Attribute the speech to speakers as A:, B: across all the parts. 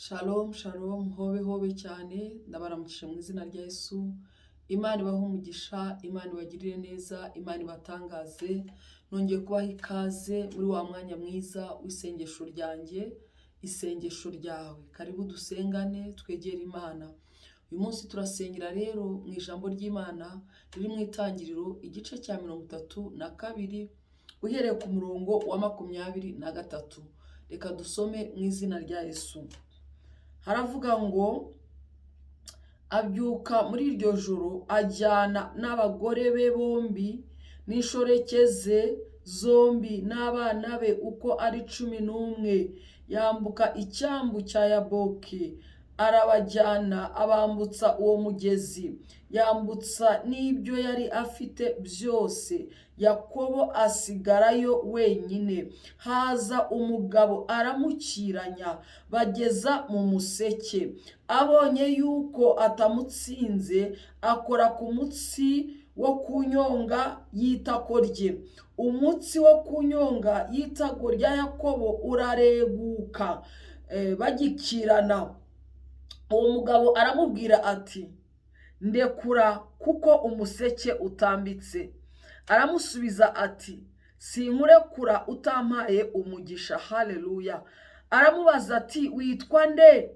A: Shalom, shalom, hobe hobe cyane, ndabaramukije mu izina rya Yesu. Imana ibahe umugisha, Imana ibagirire neza, Imana ibatangaze. Nongeye kubaha ikaze muri wa mwanya mwiza w'isengesho ryanjye, isengesho ryawe. Karibu dusengane, twegere Imana. Uyu munsi turasengera rero mu ijambo ry'Imana riri mu Itangiriro, igice cya 32, uhereye ku murongo wa 23. Reka dusome mu izina rya Yesu. Haravuga ngo: "Abyuka muri iryo joro, ajyana n'abagore be bombi n'inshoreke ze zombi n'abana be uko ari 11, yambuka icyambu cya Yaboki, arabajyana, abambutsa uwo mugezi, yambutsa n'ibyo yari afite byose. Yakobo asigarayo wenyine. Haza umugabo aramukiranya, bageza mu museke. Abonye yuko atamutsinze, akora ku mutsi wo ku nyonga y'itako rye. Umutsi wo ku nyonga y'itako rya Yakobo urareguka." Bagikirana, uwo mugabo aramubwira ati: "Ndekura, kuko umuseke utambitse." Aramusubiza ati: "Sinkurekura utampaye umugisha." Haleluya! Aramubaza ati: "Witwa nde?"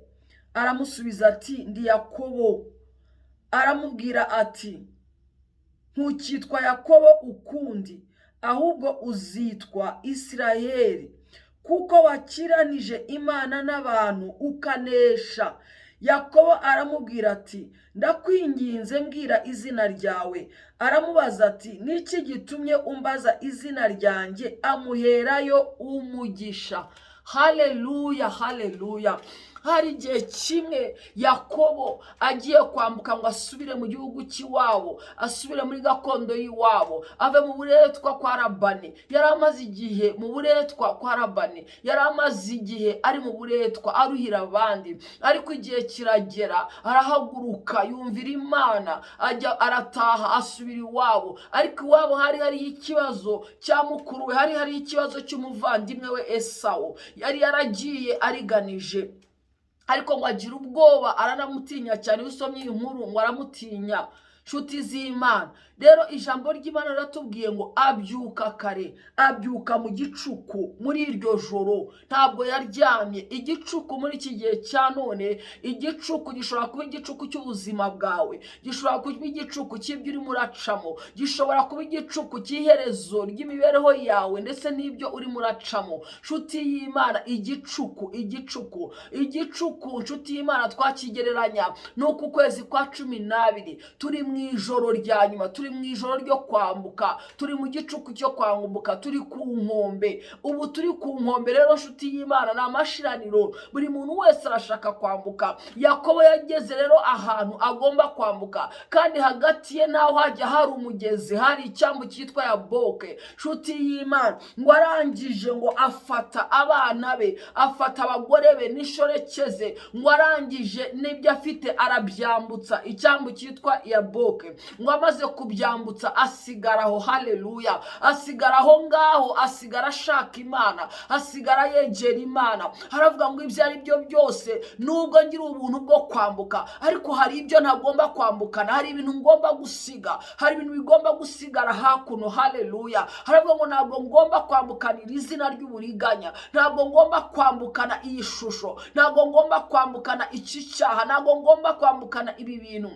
A: Aramusubiza ati: "Ndi Yakobo." Aramubwira ati: "Ntukitwa Yakobo ukundi, ahubwo uzitwa Isirayeli, kuko wakiranije Imana n'abantu ukanesha." Yakobo aramubwira ati: "Ndakwinginze, mbwira izina ryawe." Aramubaza ati: "Niki gitumye umbaza izina ryanjye?" Amuherayo umugisha. Haleluya, haleluya! Hari igihe kimwe Yakobo agiye kwambuka ngo asubire mu gihugu cy'iwabo, asubire muri gakondo y'iwabo, ave mu buretwa kwa Labani. Yari amaze igihe mu buretwa kwa Labani, yari amaze igihe ari mu buretwa aruhira abandi, ariko igihe kiragera arahaguruka, yumvira Imana, ajya arataha, asubira iwabo. Ariko iwabo hari hariyo ikibazo cya mukuru we, hari hariyo ikibazo cy'umuvandimwe we Esawu. Yari yaragiye ariganije, ariko ngo agira ubwoba, aranamutinya cyane. Iyo usomye iyi nkuru, ngo aramutinya. Nshuti z'Imana rero, ijambo ry'Imana riratubwiye ngo abyuka kare, abyuka mu gicuku muri iryo joro, ntabwo yaryamye. Igicuku muri iki gihe cya none, igicuku gishobora kuba igicuku cy'ubuzima bwawe, gishobora kuba igicuku cy'ibyo urimo uracamo, gishobora kuba igicuku cy'iherezo ry'imibereho yawe ndetse n'ibyo urimo uracamo. Nshuti y'Imana, igicuku, igicuku, igicuku, nshuti y'Imana, twakigereranya n'uku kwezi kwa 12. Turi mu ijoro rya nyuma, turi mu ijoro ryo kwambuka, turi mu gicuku cyo kwambuka, turi ku nkombe ubu. Turi ku nkombe rero, nshuti y'Imana, ni amashiraniro, buri muntu wese arashaka kwambuka. Yakobo yageze rero ahantu agomba kwambuka, kandi hagati ye n'aho hajya hari umugezi, hari icyambu cyitwa Yaboke. Nshuti y'Imana, ngo arangije ngo afata abana be, afata abagore be n'inshoreke ze, ngo arangije n'ibyo afite arabyambutsa icyambu cyitwa Yaboke. Ngo amaze kubyambutsa asigara aho. Haleluya! Asigara aho ngaho, asigara ashaka Imana, asigara yegera Imana. Haravuga ngo: "Ibyo ari byo byose, nubwo ngira ubuntu bwo kwambuka, ariko hari ibyo ntagomba kwambukana, hari ibintu ngomba gusiga, hari ibintu bigomba gusigara hakuno." Haleluya! Haravuga ngo: "Ntabwo ngomba kwambukana iri zina ry'uburiganya, ntabwo ngomba kwambukana iyi shusho, ntabwo ngomba kwambukana iki cyaha, ntabwo ngomba kwambukana ibi bintu.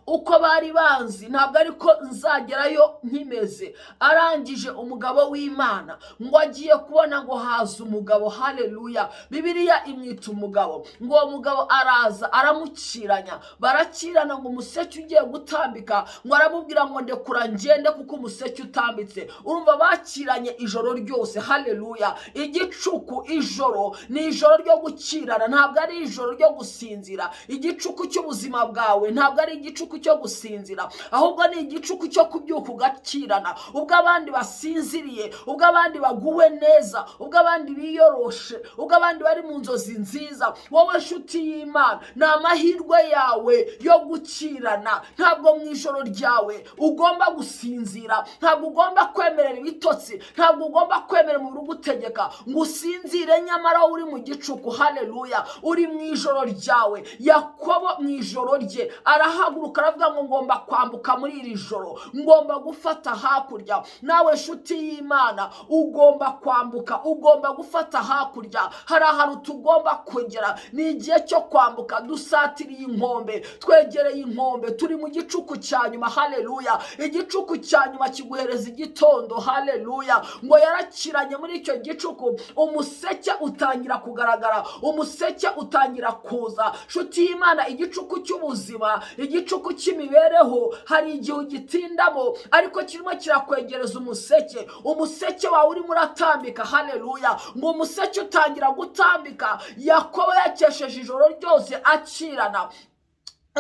A: Uko bari banzi ntabwo ariko nzagerayo nkimeze." Arangije, umugabo w'Imana ngo agiye kubona, ngo haza umugabo. Haleluya! Bibiliya imwita umugabo. Ngo uwo mugabo araza aramukiranya, barakirana, ngo umuseke ugiye gutambika, ngo aramubwira ngo: "Ndekura ngende, kuko umuseke utambitse." Urumva bakiranye ijoro ryose. Haleluya! Igicuku, ijoro ni ijoro ryo gukirana, ntabwo ari ijoro ryo gusinzira. Igicuku cy'ubuzima bwawe ntabwo ari igicuku. igicuku cyo gusinzira, ahubwo ni igicuku cyo kubyuka ugakirana. Ubwo abandi basinziriye, ubwo abandi baguwe neza, ubwo abandi biyoroshe, ubwo abandi bari mu nzozi nziza, wowe nshuti y'Imana, ni amahirwe yawe yo gukirana. Ntabwo mu ijoro ryawe ugomba gusinzira, ntabwo ugomba kwemerera ibitotsi, ntabwo ugomba kwemera umubiri ugutegeka ngo usinzire nyamara wowe uri mu gicuku. Haleluya! Uri mu ijoro ryawe. Yakobo mu ijoro rye arahaguruka, aravuga ngo ngomba kwambuka muri iri joro, ngomba gufata hakurya. Nawe nshuti y'Imana, ugomba kwambuka, ugomba gufata hakurya. Hari ahantu tugomba kugera, ni igihe cyo kwambuka. Dusatiriye inkombe, twegereye inkombe, turi mu gicuku cya nyuma. Haleluya! Igicuku cya nyuma kiguhereza igitondo. Haleluya! Ngo yarakiranye muri icyo gicuku, umuseke utangira kugaragara, umuseke utangira kuza. Nshuti y'Imana, igicuku cy'ubuzima, igicuku cy'imibereho, hari igihe ugitindamo, ariko kirimo kirakwegereza umuseke. Umuseke wawe urimo uratambika. Haleluya! Ngo umuseke utangira gutambika. Yakobo yakesheje ijoro ryose akirana.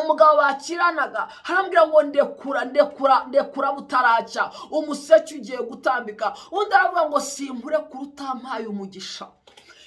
A: Umugabo bakiranaga arambwira ngo ndekura, ndekura, ndekura butaracya, umuseke ugiye gutambika. Undi aravuga ngo sinkurekura utampaye umugisha.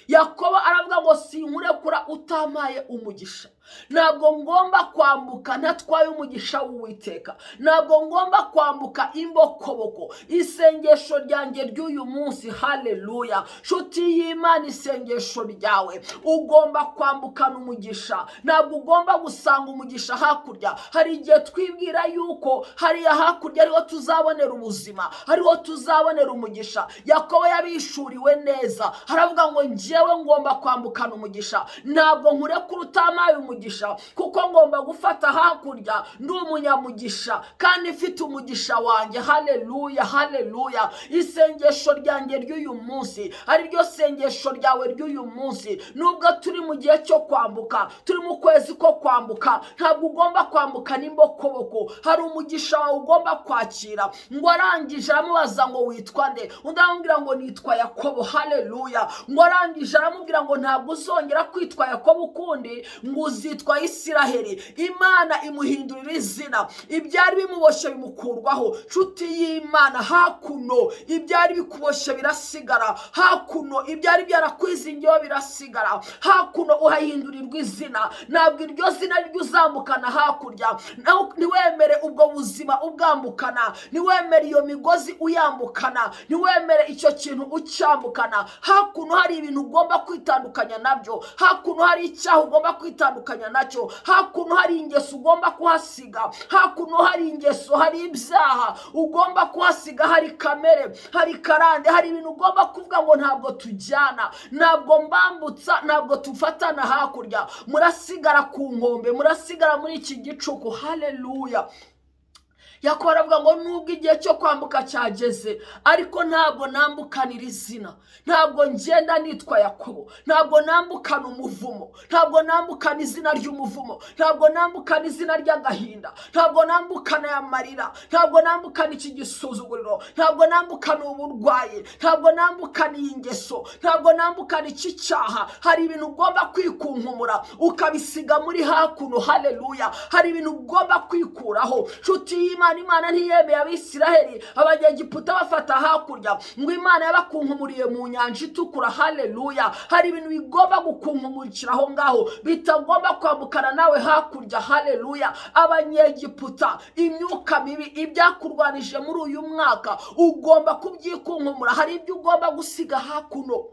A: Yakobo aravuga ngo sinkurekura utampaye umugisha. Ntabwo ngomba kwambuka ntatwaye umugisha w'Uwiteka, ntabwo ngomba kwambuka imbokoboko. Isengesho ryanjye ry'uyu munsi, haleluya, nshuti y'Imana, isengesho ryawe, ugomba kwambukana umugisha, ntabwo ugomba gusanga umugisha hakurya. Hari igihe twibwira yuko hariya hakurya ariho tuzabonera ubuzima, ariho tuzabonera umugisha. Yakobo yabishuriwe neza, aravuga ngo njyewe ngomba kwambukana umugisha, ntabwo nkurekura utampaye umugisha, kuko ngomba gufata hakurya ndi umunyamugisha kandi mfite umugisha wanjye. Haleluya, haleluya! Isengesho ryanjye ry'uyu munsi, ari ryo sengesho ryawe ry'uyu munsi, nubwo turi mu gihe cyo kwambuka, turi mu kwezi ko kwambuka, ntabwo ugomba kwambuka n'imbokoboko. Hari umugisha wawe ugomba kwakira. Ngo arangije aramubaza ngo witwa nde? Undi aramubwira ngo nitwa Yakobo. Haleluya! Ngo arangije aramubwira ngo ntabwo uzongera kwitwa Yakobo ukundi, ngo uzitwa Isiraheli. Imana imuhindurira izina, ibyari bimuboshye bimukurwaho. Nshuti y'Imana, hakuno ibyari bikuboshye birasigara, hakuno ibyari byarakwizingiyeho birasigara, hakuno uhahindurirwa izina. Ntabwo iryo zina ryo uzambukana hakurya. Ntiwemere ubwo buzima ubwambukana, ntiwemere iyo migozi uyambukana, ntiwemere icyo kintu ucyambukana. Hakuno hari ibintu ugomba kwitandukanya nabyo, hakuno hari icyaha ugomba kwitandukanya nacyo, hakuno hari ingeso ugomba kuhasiga, hakuno hari ingeso, hari ibyaha ugomba kuhasiga, hari kamere, hari karande, hari ibintu ugomba kuvuga ngo ntabwo tujyana, ntabwo mbambutsa, ntabwo tufatana hakurya. Murasigara ku nkombe, murasigara muri iki gicuku. Haleluya! Yakobo aravuga ngo nubwo igihe cyo kwambuka cyageze, ariko ntabwo nambukanira izina, ntabwo ngenda nitwa Yakobo, ntabwo nambukana umuvumo, ntabwo nambukana izina ry'umuvumo, ntabwo nambukana izina ry'agahinda, ntabwo nambukana aya marira, ntabwo nambukana iki gisuzuguriro, ntabwo nambukana uburwayi, ntabwo nambukana iyi ngeso, ntabwo nambukana iki cyaha. Hari ibintu ugomba kwikunkumura ukabisiga muri hakuno. Haleluya! Hari ibintu ugomba kwikuraho, nshuti y'Imana. Imana ntiyemeye Abisiraheli, Abanyegiputa bafata hakurya, ngo Imana yabakunkumuriye mu Nyanja Itukura. Haleluya! Hari ibintu bigomba gukunkumurikira aho ngaho, bitagomba kwambukana nawe hakurya. Haleluya! Abanyegiputa, imyuka mibi, ibyakurwanije muri uyu mwaka, ugomba kubyikunkumura. Hari ibyo ugomba gusiga hakuno.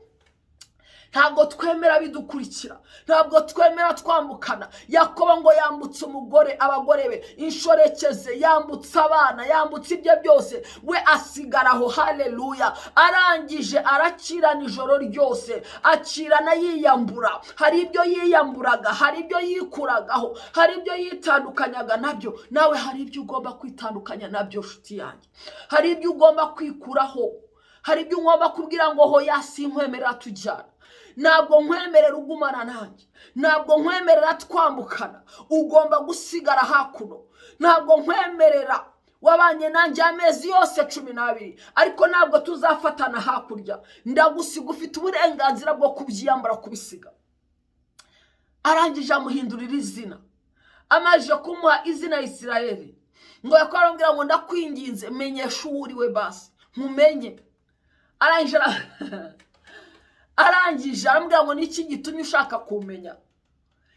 A: Ntabwo twemera bidukurikira, ntabwo twemera twambukana. Yakobo ngo yambutse umugore, abagore be, inshoreke ze, yambutse abana, yambutse ibye byose, we asigara aho. Haleluya! Arangije arakirana ijoro ryose, akirana yiyambura. Hari ibyo yiyamburaga, hari ibyo yikuragaho, hari ibyo yitandukanyaga nabyo. Nawe hari ibyo ugomba kwitandukanya nabyo, nshuti yanjye. Hari ibyo ugomba kwikuraho, hari ibyo ugomba kubwira ngo hoya, sinkwemerera tujyana, ntabwo nkwemerera ugumana nanjye, ntabwo nkwemerera twambukana, ugomba gusigara hakuno. Ntabwo nkwemerera, wabanye nanjye amezi yose 12, ariko ntabwo tuzafatana hakurya, ndagusiga, ufite uburenganzira bwo kubyiyambura, kubisiga. Arangije amuhindurira izina. Amaze kumuha izina Isirayeli, ngo Yakobo aramubwira ngo: "Ndakwinginze, menyesha uwo uri we basi nkumenye." Arangije aramubwira ngo: "Niki gitumye ushaka kumenya?"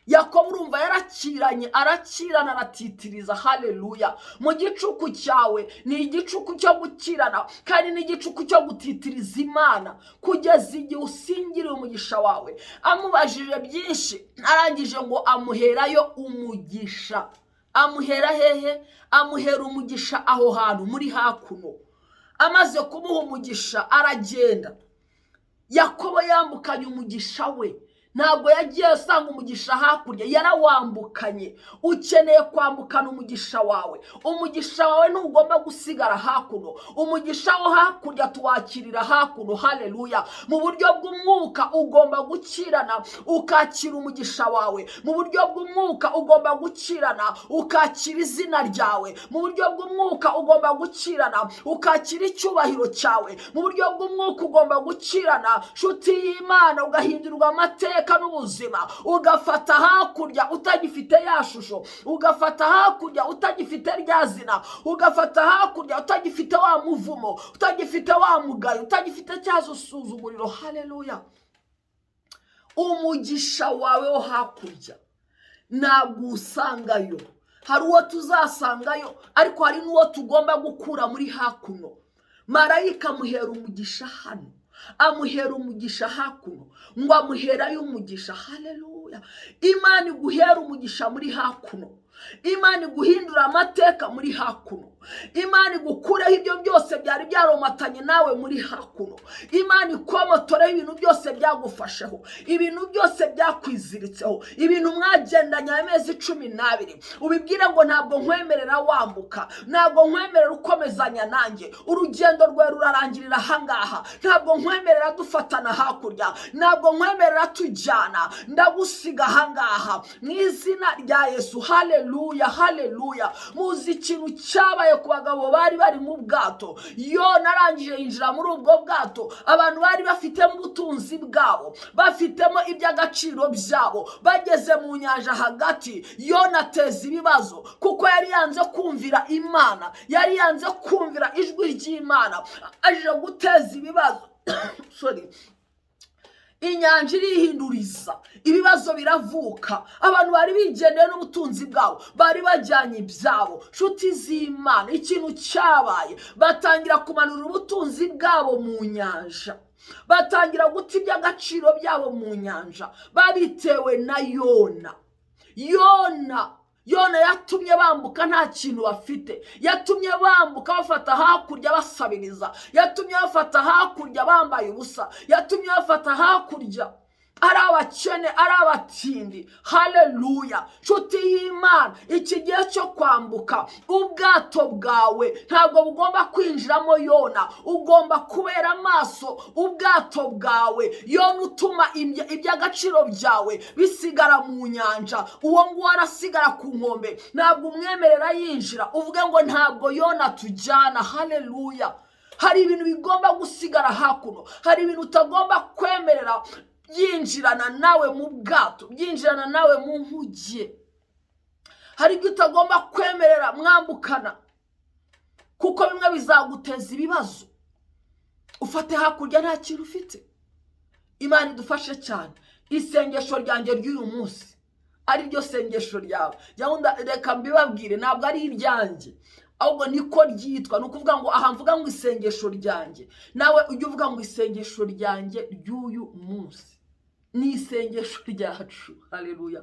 A: Yakobo, urumva, yarakiranye, arakirana, aratitiriza. Haleluya! Mu gicuku cyawe ni igicuku cyo gukirana kandi ni igicuku cyo gutitiriza Imana kugeza igihe usingiriye umugisha wawe. Amubajije byinshi, arangije ngo amuherayo umugisha. Amuhera hehe? Amuhera umugisha aho hantu muri hakuno. Amaze kumuha umugisha aragenda. Yakobo yambukanye umugisha we, ntabwo yagiye asanga umugisha hakurya, yarawambukanye. Ukeneye kwambukana umugisha wawe. Umugisha wawe ntugomba gusigara hakuno. Umugisha wo hakurya tuwakirira hakuno. Haleluya! Mu buryo bw'umwuka ugomba gukirana ukakira umugisha wawe. Mu buryo bw'umwuka ugomba gukirana ukakira izina ryawe. Mu buryo bw'umwuka ugomba gukirana ukakira icyubahiro cyawe. Mu buryo bw'umwuka ugomba gukirana, nshuti y'Imana, ugahindurwa amateka n'ubuzima, ugafata hakurya utagifite ya shusho, ugafata hakurya utagifite rya zina, ugafata hakurya utagifite wa muvumo, utagifite wa mugayo, utagifite cya suzuguriro. Haleluya! Umugisha wawe wo hakurya ntabwo usangayo. Hari uwo tuzasangayo, ariko hari n'uwo tugomba gukura muri hakuno. Marayika amuhera umugisha hano, amuhera umugisha hakuno, ngo amuherayo umugisha. Haleluya! Imana iguhera umugisha muri hakuno, Imana iguhindura amateka muri hakuno, Imana igukureho ibyo byose byari byaromatanye nawe muri hakuno, Imana ikomotoreho ibintu byose byagufasheho, ibintu byose byakwiziritseho, ibintu mwagendanye amezi 12. Ubibwire ngo: "Ntabwo nkwemerera wambuka, ntabwo nkwemerera ukomezanya nanjye, urugendo rwawe rurarangirira ahangaha. Ntabwo nkwemerera dufatana hakurya, ntabwo nkwemerera tujyana, ndagusiga ahangaha mu izina rya Yesu." Haleluya, haleluya! Muzi ikintu cyabaye ku bagabo bari bari mu bwato? Yona arangije yinjira muri ubwo bwato. Abantu bari bafitemo ubutunzi bwabo, bafitemo iby'agaciro byabo. Bageze mu nyanja hagati, Yona ateza ibibazo kuko yari yanze kumvira Imana, yari yanze kumvira ijwi ry'Imana. Aje guteza ibibazo, sorry, inyanja irihinduriza, ibibazo biravuka. Abantu bari bigendeye n'ubutunzi bwabo, bari bajyanye ibyabo. Nshuti z'Imana, ikintu cyabaye, batangira kumanura ubutunzi bwabo mu nyanja, batangira guta iby'agaciro byabo mu nyanja, babitewe na Yona. Yona yatumye bambuka nta kintu bafite, yatumye bambuka bafata hakurya basabiriza, yatumye bafata hakurya bambaye ubusa, yatumye bafata hakurya ari abakene, ari abatindi. Haleluya! Nshuti y'Imana, iki gihe cyo kwambuka, ubwato bwawe ntabwo bugomba kwinjiramo Yona. Ugomba kubera amaso ubwato bwawe. Yona utuma iby'agaciro byawe bisigara mu nyanja, uwo nguwo arasigara ku nkombe, ntabwo umwemerera yinjira. Uvuge ngo: "Ntabwo Yona tujyana." Haleluya! Hari ibintu bigomba gusigara hakuno, hari ibintu utagomba kwemerera byinjirana nawe mu bwato, byinjirana nawe mu nkuge. Hari ibyo utagomba kwemerera mwambukana, kuko bimwe bizaguteza ibibazo, ufate hakurya nta kintu ufite. Imana idufashe cyane. Isengesho ryanjye ry'uyu munsi, ari ryo sengesho ryawe, reka mbibabwire, ntabwo ari iryanjye, ahubwo niko ryitwa. Ni ukuvuga ngo aha mvuga ngo isengesho ryanjye, nawe ujye uvuga ngo isengesho ryanjye ry'uyu munsi ni isengesho ryacu. Haleluya!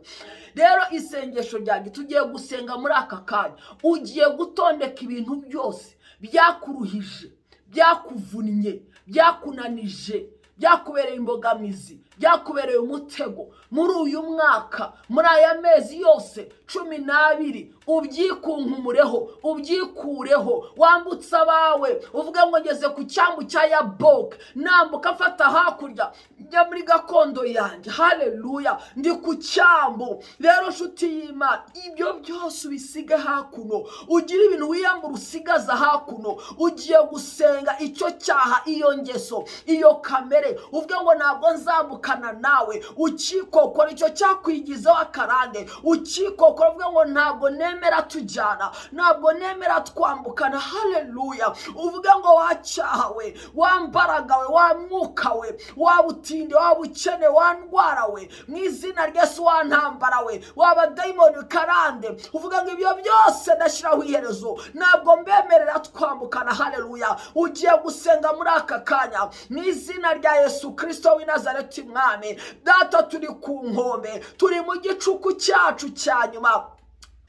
A: Rero isengesho ryanjye tugiye gusenga muri aka kanya, ugiye gutondeka ibintu byose byakuruhije, byakuvunnye, byakunanije, byakubereye imbogamizi, byakubereye umutego muri uyu mwaka, muri aya mezi yose 12, ubyikunkumureho, ubyikureho, wambutse abawe. Uvuge ngo: "Ngeze ku cyambu cya Yaboke, nambuka afata hakurya, njya muri gakondo yanjye." Haleluya! Ndi ku cyambu. Rero nshuti y'Imana, ibyo byose ubisige hakuno, ugire ibintu wiyambura usigaza hakuno. Ugiye gusenga icyo cyaha, iyo ngeso, iyo kamere, uvuge ngo: "Ntabwo nzambukana." Kwambukana nawe. Ukikokora icyo cyakwigizeho akarande, ukikokora uvuga ngo ntabwo nemera tujyana, ntabwo nemera twambukana. Haleluya! Uvuga ngo wacyahawe, wambaragawe, wa mwuka we, wa butinde, wa bukene, wa ndwara we, mu izina rya Yesu, wa ntambara we, wa dayimoni karande, uvuga ngo ibyo byose ndashyiraho iherezo, ntabwo mbemerera twambukana. Haleluya! Ugiye gusenga muri aka kanya mu izina rya Yesu Kirisito w'i Nazareti. Mwami Data, turi ku nkombe, turi mu gicuku cyacu cya nyuma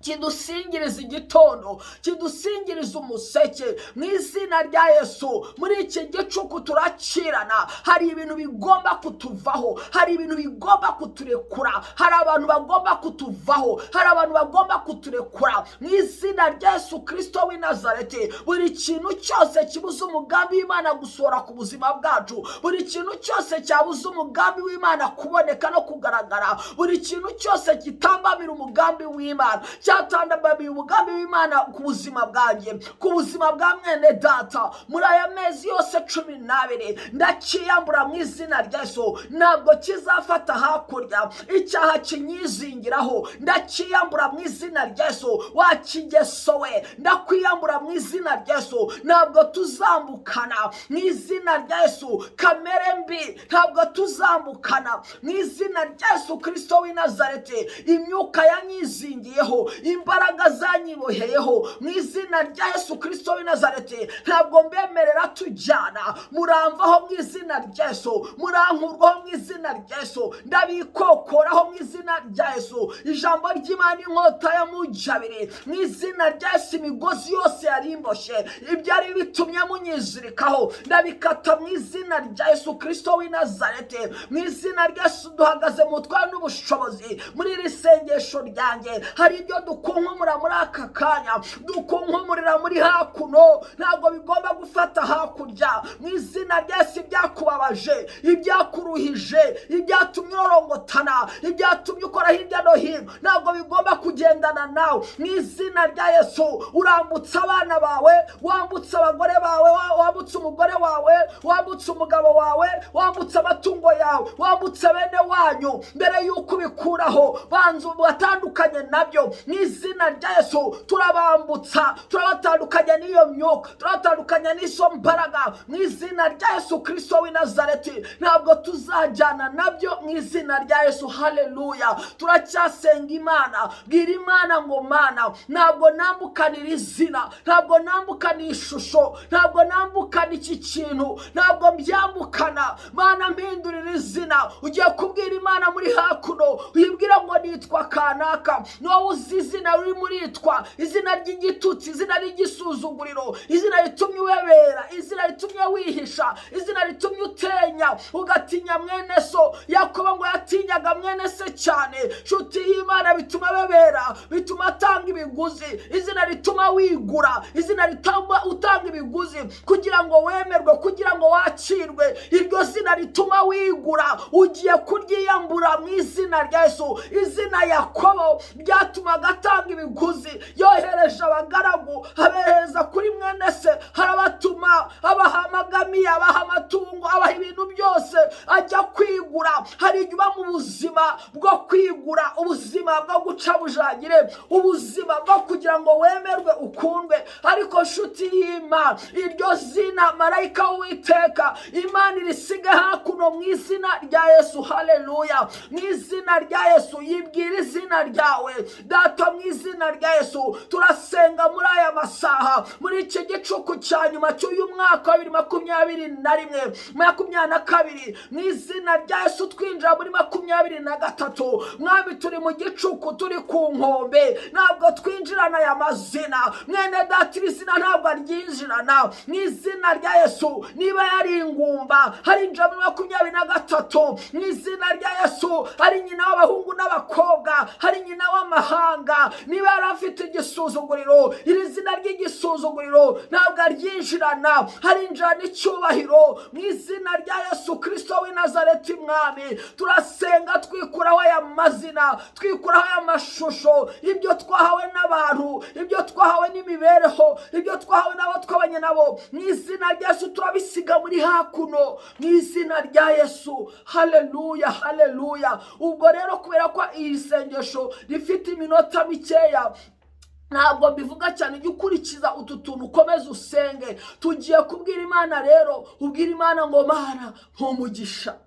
A: kidusingiriza igitondo, kidusingiriza umuseke, mu izina rya Yesu. Muri iki gicuku turakirana. Hari ibintu bigomba kutuvaho, hari ibintu bigomba kuturekura, hari abantu bagomba kutuvaho, hari abantu bagomba kuturekura, mu izina rya Yesu Kirisito w'i Nazareti. Buri kintu cyose kibuza umugambi w'Imana gusohora ku buzima bwacu, buri kintu cyose cyabuza umugambi w'Imana kuboneka no kugaragara, buri kintu cyose kitambamira umugambi w'Imana, cyatandabamiye umugambi w'Imana ku buzima bwanjye, ku buzima bwa mwene data muri aya mezi yose 12, ndakiyambura mu izina rya Yesu. Ntabwo kizafata hakurya. Icyaha kinyizingiraho, ndakiyambura mu izina rya Yesu. Wakigesowe, ndakwiyambura mu izina rya Yesu. Ntabwo tuzambukana mu izina rya Yesu. Kamere mbi, ntabwo tuzambukana mu izina rya Yesu Kirisito w'i Nazareti. Imyuka yanyizingiyeho, imbaraga zanyiboheyeho, mu izina rya Yesu Kirisito w'i Nazareti, ntabwo mbemerera tujyana. Muramvaho mu izina rya Yesu, murankurwaho mu izina rya Yesu, ndabikokoraho mu izina rya Yesu. Ijambo ry'Imana, inkota ya mujabiri, mu izina rya Yesu, imigozi yose yari imboshye, ibyari bitumye munyizirikaho, ndabikata mu izina rya Yesu Kirisito w'i Nazareti. Mu izina rya Yesu, duhagaze mu butware n'ubushobozi. Muri iri sengesho ryanjye hari ibyo dukunkumura muri aka kanya, dukunkumurira muri hakuno, ntabwo bigomba gufata hakurya, mu izina rya Yesu. Ibyakubabaje, ibyakuruhije, ibyatumye urorongotana, ibyatumye ukora hirya no hino, ntabwo bigomba kugendana nawe, mu izina rya Yesu. Urambutse abana bawe, wambutse abagore bawe, wambutse umugore wawe, wambutse umugabo wawe, wambutse amatungo yawe, wambutse bene wanyu. Mbere y'uko ubikuraho, banza watandukanye nabyo, mu izina rya Yesu. Turabambutsa, turabatandukanya n'iyo myuka, turabatandukanya n'izo mbaraga, mu izina rya Yesu Kirisito w'i Nazareti. Ntabwo tuzajyana nabyo, mu izina rya Yesu. Haleluya! Turacyasenga Imana. Bwira Imana ngo Mana, ntabwo nambukanira izina, ntabwo nambukana ishusho, ntabwo nambukana iki kintu, ntabwo mbyambukana. Mana, mpindurira izina. Ugiye kubwira Imana muri hakuno, uyibwira ngo nitwa kanaka. Niwowe uzi izina urimo uritwa, izina ry'igitutsi, izina ry'igisuzuguriro, izina ritumye uwebera, izina ritumye wihisha, izina ritumye utenya, ugatinya mwene so. Yakobo ngo yatinyaga mwene se cyane, nshuti y'Imana, bituma bebera, bituma atanga ibiguzi. Izina rituma wigura, izina rituma utanga ibiguzi kugira ngo wemerwe, kugira ngo wakirwe, iryo zina rituma wigura, ugiye kuryiyambura mu izina rya Yesu. Izina Yakobo ryatumaga atanga ibiguzi, yohereje abagaragu, abehereza kuri mwene se, harabatuma, abaha amagamiya, abaha amatungo, abaha ibintu byose, ajya kwigura. Hari igihe uba mu buzima bwo kwigura, ubuzima bwo guca bujagire, ubuzima bwo kugira ngo wemerwe, ukundwe. Ariko nshuti y'Imana, iryo zina marayika w'Uwiteka Imana irisiga hakuno, mu izina rya Yesu. Haleluya! Mu izina rya Yesu, yibwira izina ryawe. Data, mu izina rya Yesu, turasenga muri aya masaha, muri iki gicuku cya nyuma cy'uyu mwaka wa 2021, 22, mu izina rya Yesu, twinjira muri 23. Mwami, turi mu gicuku, turi ku nkombe, ntabwo twinjirana aya mazina. Mwene data, iri zina ntabwo aryinjirana, mu izina rya Yesu. Niba yari ingumba, harinjira muri 23, mu izina rya Yesu, ari nyina w'abahungu n'abakobwa.
B: hari nyina w'amahanga. Niba yari afite igisuzuguriro, iri zina ry'igisuzuguriro ntabwo aryinjirana, harinjirana icyubahiro mu izina rya Yesu Kirisito w'i Nazareti. Mwami, turasenga twikuraho aya mazina, twikuraho aya mashusho, ibyo twahawe n'abantu, ibyo twahawe n'imibereho, ibyo twahawe n'abo twabanye nabo. Mu izina rya Yesu turabisiga muri hakuno, mu izina rya Yesu. Haleluya, haleluya. Ubwo rero kubera ko iri sengesho rifite iminota mikeya, ntabwo mbivuga cyane. Jya ukurikiza utu tuntu, ukomeze usenge. Tugiye kubwira Imana rero, ubwira Imana ngo: "Mana, nk'umugisha,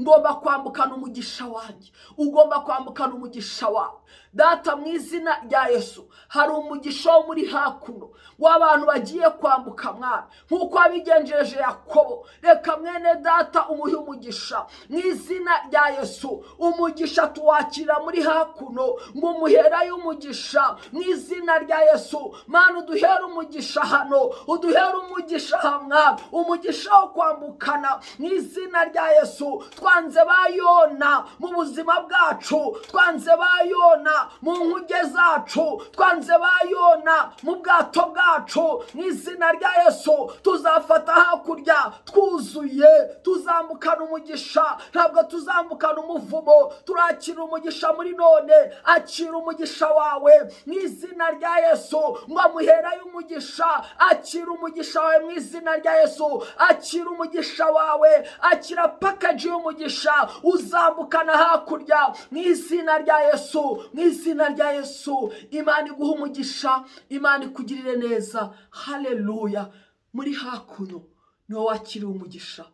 B: ngomba kwambukana umugisha wanjye." Ugomba kwambukana umugisha wawe. Data, mu izina rya Yesu, hari umugisha wo muri hakuno w'abantu bagiye kwambuka. Mwana, nk'uko wabigenjeje Yakobo, reka mwene data umuhe umugisha mu izina rya Yesu. Umugisha tuwakira muri hakuno, ngo umuherayo umugisha mu izina rya Yesu. Mana, uduhere umugisha hano, uduhere umugisha hamwa, umugisha wo kwambukana mu izina rya Yesu. Twanze ba Yona mu buzima bwacu, twanze ba Yona mu nkuge zacu, twanze ba Yona mu bwato bwacu mu izina rya Yesu. Tuzafata hakurya twuzuye, tuzambukana umugisha, ntabwo tuzambukana umuvumo. Turakira umugisha muri none. Akira umugisha wawe mu izina rya Yesu. Ngo amuherayo umugisha. Akira umugisha wawe mu izina rya Yesu. Akira umugisha wawe, akira package y'umugisha uzambukana hakurya mu izina rya Yesu, mu izina rya Yesu. Imana iguha umugisha, Imana ikugirire neza. Haleluya. Muri hakuno niwo wakiriwe umugisha.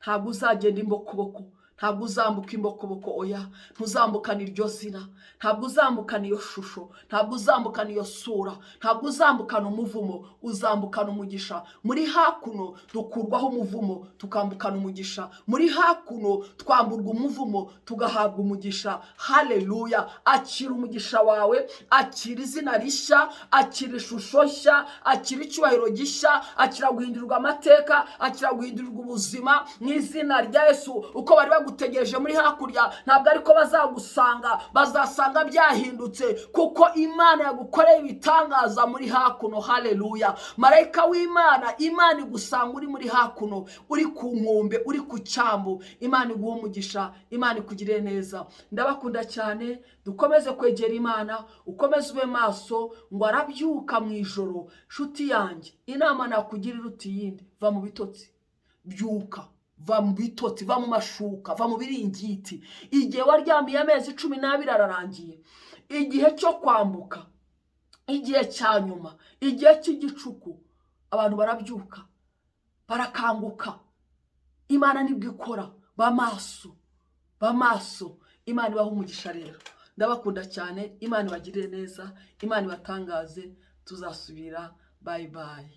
B: Ntabwo uzagenda imbokoboko, ntabwo uzambuka imbokoboko, oya. Ntuzambukana iryo zina, ntabwo uzambukana iyo shusho, ntabwo uzambukana iyo sura, ntabwo uzambukana umuvumo, uzambukana umugisha. Muri hakuno dukurwaho umuvumo, tukambukana umugisha. Muri hakuno twamburwa umuvumo, tugahabwa umugisha. Haleluya. Akira umugisha wawe, akira izina rishya, akira ishusho nshya, akira icyubahiro gishya, akira guhindurirwa amateka, akira guhindurirwa ubuzima mu izina rya Yesu. Uko bari bagutegereje muri hakurya ntabwo ariko bazagusanga, bazasanga byahindutse, kuko Imana yagukoreye ibitangaza muri hakuno. Haleluya. Marayika w'Imana, Imana igusanga uri muri hakuno, uri ku nkombe, uri ku cyambu. Imana iguha umugisha, Imana ikugirire neza. Ndabakunda cyane. Dukomeze kwegera Imana, ukomeze ube maso. Ngo arabyuka mu ijoro. Nshuti yanjye, inama nakugirira uti yindi: va mu bitotsi, byuka, va mu bitotsi, va mu mashuka, va mu biringiti. Igihe waryamiye amezi 12 ararangiye. Igihe cyo kwambuka, igihe cya nyuma, igihe cy'igicuku, abantu barabyuka, barakanguka. Imana nibwo ikora. Ba maso, ba maso. Imana ibaha umugisha rero. Ndabakunda cyane. Imana ibagirire neza, Imana ibatangaze. Tuzasubira. Bye bye.